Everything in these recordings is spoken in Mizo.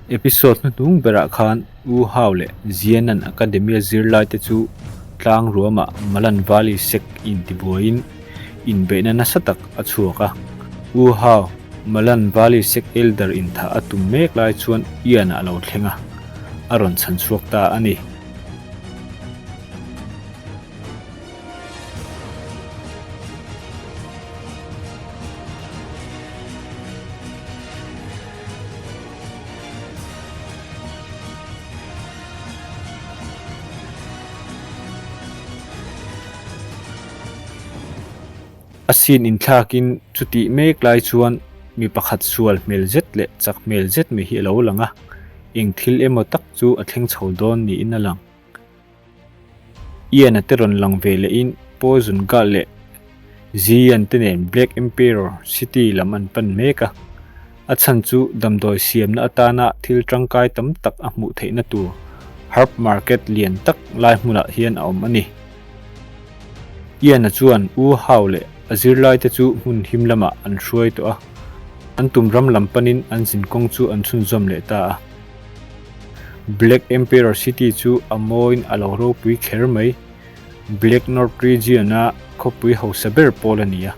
Episode hnuhnung berah khan U Hau leh Zianan Academy-a zirlaite chu tlang ruamah Malan Valley Sect intibuaiin inbeihna nasa tak a chhuak a. U Hau, Malan Valley Sect Elder inthah a tum mek lai chuan Ian-a a lo thleng a, a rawn chhan chhuak ta a ni. A sin inthlakin chutih mek lai chuan mi pakhat sual hmel zet leh chak hmel zet mai hi a lo lang a, eng thil emaw tak chu a thleng chho dawn niin a lang. Ian-a te rawn lang ve lehin Poison Guard leh Zian te nen Black Emperor City lam an pan mek a, a chhan chu damdawi siamna atana thil tangkai tam tak a hmuh theihna tur herb market lian tak lai hmunah hian a awm a ni. Ian-a chuan U Hau leh a zirlaite chu hmun him lamah an hruai tawh a, an tum ram lam panin an zinkawng chu an chhunzawm leh ta a. Black Emperor City chu a mawiin a lo ropui kher mai. Black North Region-a khawpui hausa ber pawl a ni a,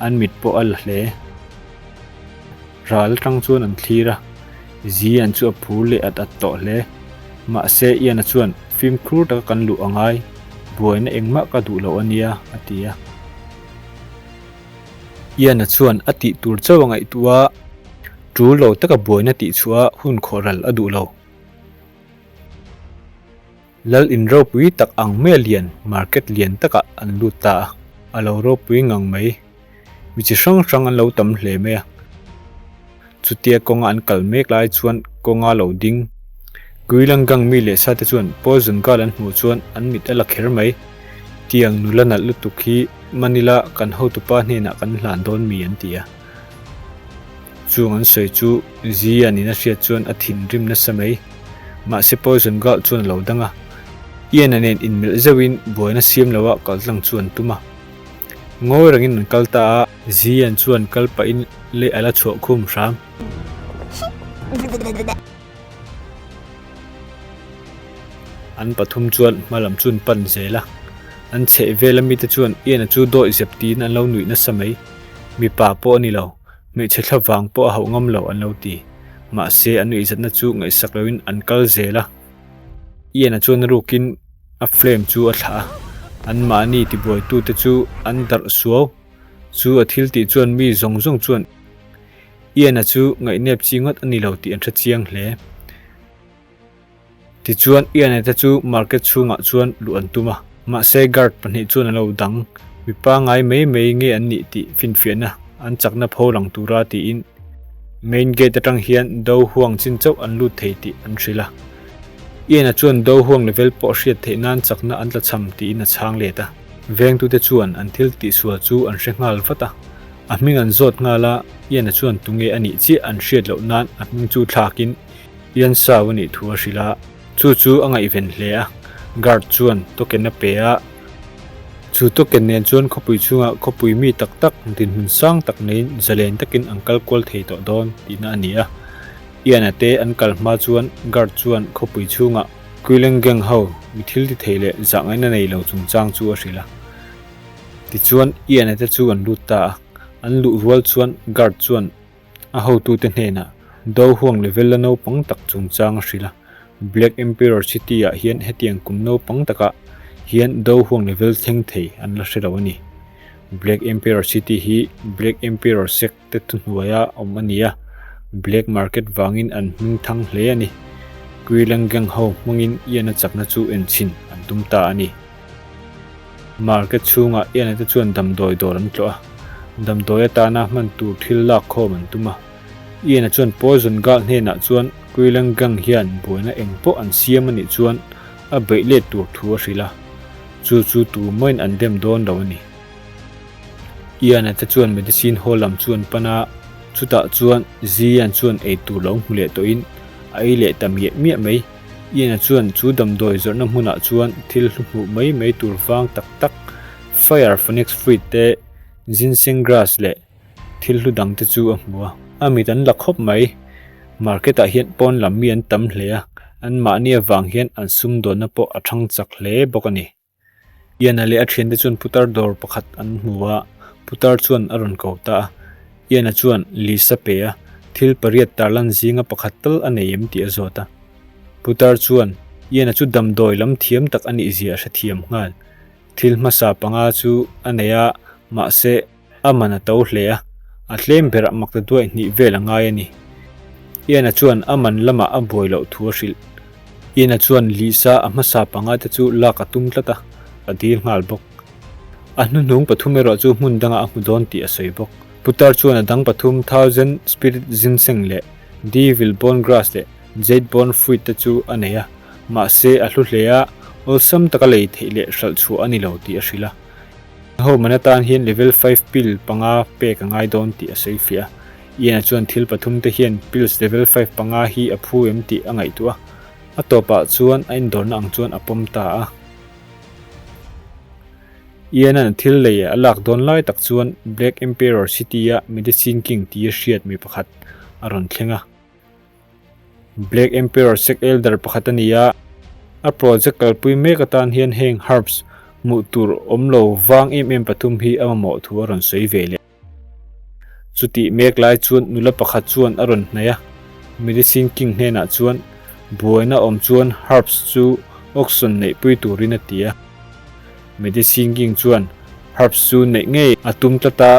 an mit pawh a la hle. Ral atang chuan an thlir a, Zian chu a phur leh at at tawh hle. Mahse, Ian-a chuan, Fimkhur taka kan luh a ngai, buaina engmah ka duh lo a nia, a ti a. Ian-a chuan a tih tur chauh a ngaihtuah a, tul lo taka buaina tih chhuah a hun khawh ral a duh lo. Lal in ropui tak ang mai a lian market lian takah an lut ta a, a lo ropui ngang mai. Mi chi hrang hrang an lo tam hle mai a. Chutia kawnga an kal mek lai chuan kawnga lo ding Guilangang mi leh sa te chuan Poison Girl an hmuh chuan an mit a la kher mai. Tiang nula nalh lutuk hi Manila kan hotupa hnenah kan hlan dawn mi an ti a. Chung an sawi chu Zian in a hriat chuan a thinrim nasa mai. Mahse Poison Girl chuan a lo dang a. Ian-a nen inmelh zeuhin buaina siam loha kaltlang chu an tum a. Ngawi rengin an kal ta a. Zian chuan kal pahin lei a la chhuah khum hram. An pathum chuan hma lam chu an pan zel a, an chheh vel ami te chuan Ian-a chu dawih zep tiin an lo nuih nasa mai. Mipa pawh a ni lo, hmeichhe thla vang pawh a hauh ngam lo an lo ti. Mahse an nuihzatna chu ngaihsak loin an kal zel a. Ian-a chuan a rukin a flame chu a thlah a, anmahni tibuaitute chu an darh suau. Chu a thil tih chuan mi zawng zawng chuan Ian-a chu ngaihnep chi ngawt a ni lo tih an hre chiang hle. Tichuan Ian-a te chu market chhungah chuan luh an tum a, mahse guard pahnih chuan an lo dang. Mi pangngai mai mai nge an nih tih finfiahna an chakna pho lang tura tiin main gate atang hian do huang chin chauh an lut thei tih an hrilh a. Ian-a chuan do huang level pawh hriat theih nan chakna an tlachham tiin a chhang let a. Vengtute chuan an thil tihsual chu an hre nghal vat a. A hming an zawt nghal a, Ian-a chuan tunge a nih chiah an hriat loh nan a hming chu thlakin Ian Sau a nih thu a hrilh a, chu chu a ngaihven hle a, guard chuan token a pe a, chu token nen chuan khawpui chhungah khawpui mi tak tak dinhmun sang tak neiin zalen takin an kal kual thei tawh dawn tihna a ni a. Ian-a te an kal hma chuan guard chuan khawpui chhungah Quillen gang ho mi thil ti thei leh zahngaihna nei lo chungchang chu a hrilh a. Tichuan Ian-a te chu an lut ta a, an luh rual chuan guard chuan a hotute hnenah Do huang level la naupang tak chungchang a hrilh a, Black Emperor City ah hian hetiang kum naupang takah hian Do huang level thleng thei an la hre lo a ni. Black Emperor City hi Black Emperor Sect te thuhnuaia awm a ni a, black market vangin an hming thang hle a ni. Guilang gang ho hmangin Ian-a chakna chu enchhin an tum ta a ni. Market chhungah Ian-a te chuan damdawi dawr an tlawh a, damdawi atana hman tur thil lak khawm an tum a. Ian-a chuan Poison Girl hnenah chuan Guilang gang hian buaina eng pawh an siam a nih chuan a beih let tur thu a hrilh a, chu chu tumahin an dem dawn lo a ni. Ian-a te chuan medicine hall lam chu an pan a, chutah chuan Zian chuan ei tur lo hmu leh tawhin a ei leh ta miah miah mai. Ian-a chuan chu damdawi zawrhna hmunah chuan thil hlu hmuh mai mai tur vang tak tak, fire phoenix fruit te, ginseng grass leh thil hlu dang te chu a hmu a. A mit an la khawp mai. Market ah hian pawn lam mi an tam hle a, an mahni avang hian an sumdawnna pawh a thang chak hle bawk a ni. Ian-a leh a thiante chuan putar dawr pakhat an hmu a, putar chuan a rawn ko ta a. Ian-a chuan list a pe a, thil pariat tarlan zinga pakhat tal a nei em tih a zawt a. Putar chuan Ian-a chu damdawi lam thiam tak a nih zia a hrethiam nghal. Thil hmasa panga chu a nei a, mahse, A man a to hle a, a tlem berah makta duai hnih vel a ngai a ni. Ian-a chuan a man lamah a buai loh thu a hrilh. Ian-a chuan Lisa a hmasa panga te chu lak a tum tlat a, a dil nghal bawk. A hnuhnung pathum erawh chu hmun dangah a hmu dawn tih a sawi bawk. Putar chuan a dang pathum Thousand Spirit Ginseng leh Devil Bone Grass leh Jade Bone Fruit te chu a nei a, mahse a hlu hle a, awlsam taka lei theih leh hralh chhuah a ni lo tih a hrilh a. Ho man atan hian level five pill panga pek a ngai dawn tih a sawi fiah a. Ian-a chuan thil pathum te hian pills level five panga hi a phu em tih a ngaihtuah a. A tawpah chuan a indawrna ang chuan a pawm ta a. Ian-a'n a thil lei a lak dawn lai tak chuan Black Emperor City-a Medicine King tia hriat mi pakhat a rawn thleng a. Black Emperor Sect Elder pakhat a ni a, a project kalpui mek atan hian heng herbs hmuh tur awm lo vang em em pathum hi a mamawh thu a rawn sawi ve leh. Chutih mek lai chuan nula pakhat chuan a rawn hnaih a, Medicine King hnenah chuan buaina awm chuan herbs chu auction neihpui turin a ti a. Medicine King chuan herbs chu neih ngei a tum tlat a.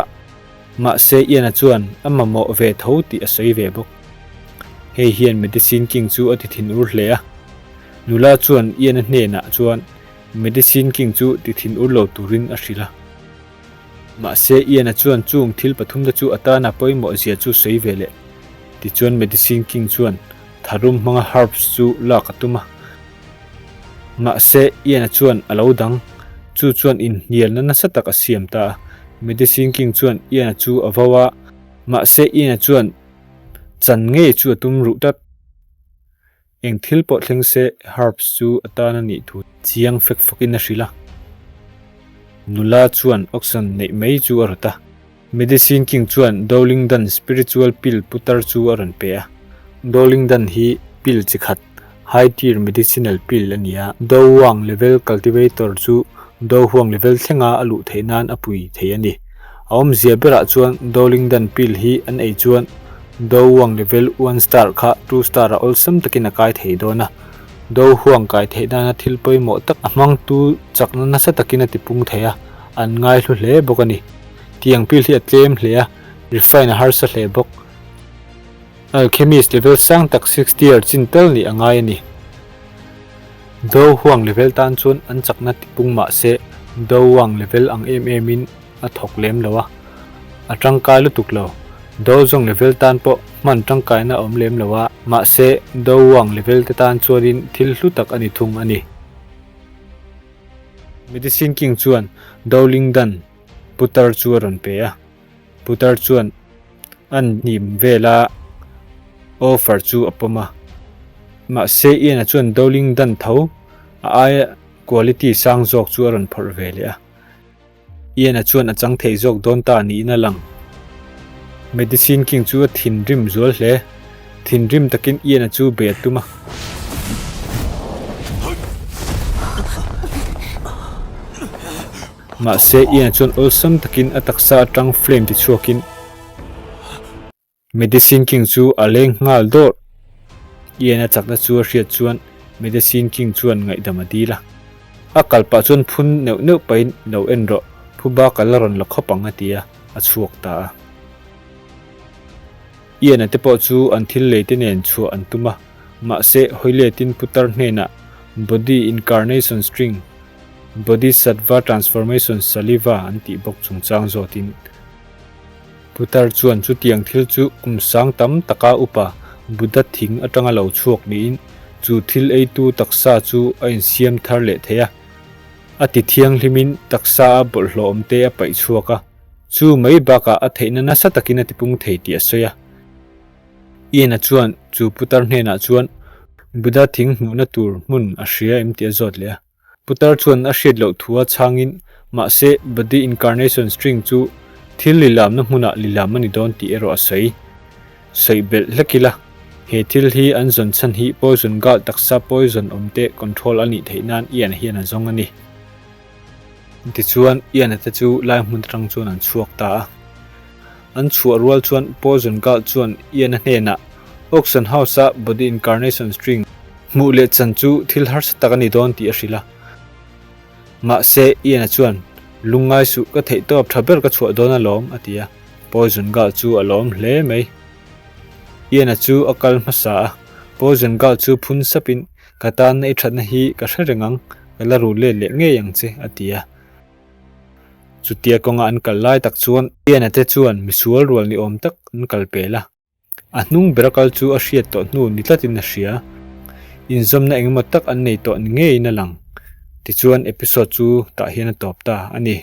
Mahse Ian-a chuan a mamawh ve tho tih a sawi ve bawk. Hei hian Medicine King chu a ti thin ur hle a. Nula chuan Ian-a hnenah chuan Medicine King chu ti thin ur lo turin a hrilh a. Mahse Ian-a chuan chung thil pathumte chu a tana pawimawh zia chu sawi ve leh. Tichuan Medicine King chuan tharum hmanga herbs chu lak a tum a. Mahse, Ian-a chuan a lo dang. Chu chuan inhnialna nasa tak a siam ta a. Medicine King chuan Ian-a chu a vo a, mahse Ian-a chuan chan ngei chu a tum ruh tlat. Eng thil pawh thleng se Herbs chu a tan a nih thu chiang fek fawkin a hrilh a. Nula chuan auction neih mai chu a rawt a. Medicine King chuan Dowling Dan Spiritual Pill putar chu a rawn pe a. Dowling Dan hi pill chi khat, high tier medicinal pill a ni a. Do Wang level cultivator chu Do Huang level thlenga a luh theih nan a pui thei a ni. A awmzia berah chuan Dowling Dan pill hi an ei chuan Do Wang level one star kha two star a awlsam takin a kai thei dawn a. Do Huang kai theih nana thil pawimawh tak a hmangtu chakna nasa takin a tipung thei a, an ngaihlu hle bawk a ni. Tiang pil hi a tlem hle a, refine a harsa hle bawk. Alchemist level sang tak sixth tier chin tal nih a ngai a ni. Do Huang level tan chuan an chakna tipung mah se Do Wang level ang em em in a thawk lem lo a, a tangkai lutuk lo. Do Zong level tan pawh hman tangkaina a awm lem lo a, mahse Do Wang level te tan chuanin thil hlu tak a ni thung a ni. Medicine King chuan Do Ling Dan Putar chu a rawn pe a, Putar chuan a hnim vela offer chu a pawm a. Mahse Ian-a chuan Dowling dan tho a aia quality sang zawk chu a rawn phawrh ve leh a. Ian-a chuan a chang thei zawk dawn ta niin a lang. Medicine King chu a thinrim zual hle. Thinrim takin Ian-a chu bei a tum a. Mahse, Ian chuan awlsam takin a taksa atang flame ti chhuakin Medicine King chu a leng nghal dawrh. Ian a chakna chu a hriat chuan Medicine King chuan ngaihdam a dil a. A kal pah chuan phun neuh neuh pahin lo en rawh, phuba kal a rawn la khawp ang a ti a, a chhuak ta a. Ian-a te pawh chu an thil lei te nen chhuah an tum a, mahse hawiletin putar hnenah Body Incarnation String, Bodhisattva Transformation Saliva an tih bawk chungchang zawtin Putar chuan chutiang thil chu kum sang tam taka upa Buddha thing atanga lo chhuak niin chu thil eitu taksa chu a insiam thar leh thei a, a ti thianghlimin taksa a bawlhhlawh awmte a paih chhuak a, chu mai bakah a theihna nasa takin a tipung thei tih a sawi a. Ian-a chuan chu Putar hnenah chuan Buddha thing hmuhna tur hmun a hria em tih a zawt leh a. Putar chuan a hriat loh thu a chhangin mahse Body Incarnation String chu thil lilamna hmunah lilam a ni dawn tih erawh a sawi. Sawi belh hlek ila. He thil hi an zawn chhan hi poison gal taksa poison awm te control a nih theih nan Ian hian a zawng a ni. Tichuan Ian-a te chu lai hmun atang chuan an chhuak ta a. An chhuah rual chuan poison gal chuan Ian-a hnenah Auction House-a body incarnation string hmuh leh chan chu thil harsa tak a ni dawn tih a hrilh a. Mahse Ian-a chuan Lungngai suh ka theihtawp tha ber ka chhuah dawn alawm a ti a. Poison gal chu a lawm hle mai. Ian-a chu a kal hmasa a, Poison Girl chu phun sapin, Ka tan i thatna hi ka hre reng ang, ka la rul let leh ngei ang che, a ti a. Chutia kawnga an kal lai tak chuan Ian-a te chuan misual rual ni awm tak an kal pel a. A hnung bera kal chu a hriat tawh hnu ni tlatin a hria. Inzawmna engemaw tak an nei tawh ni ngeiin a lang. Tichuan episode chu tah hian a tawp ta a ni.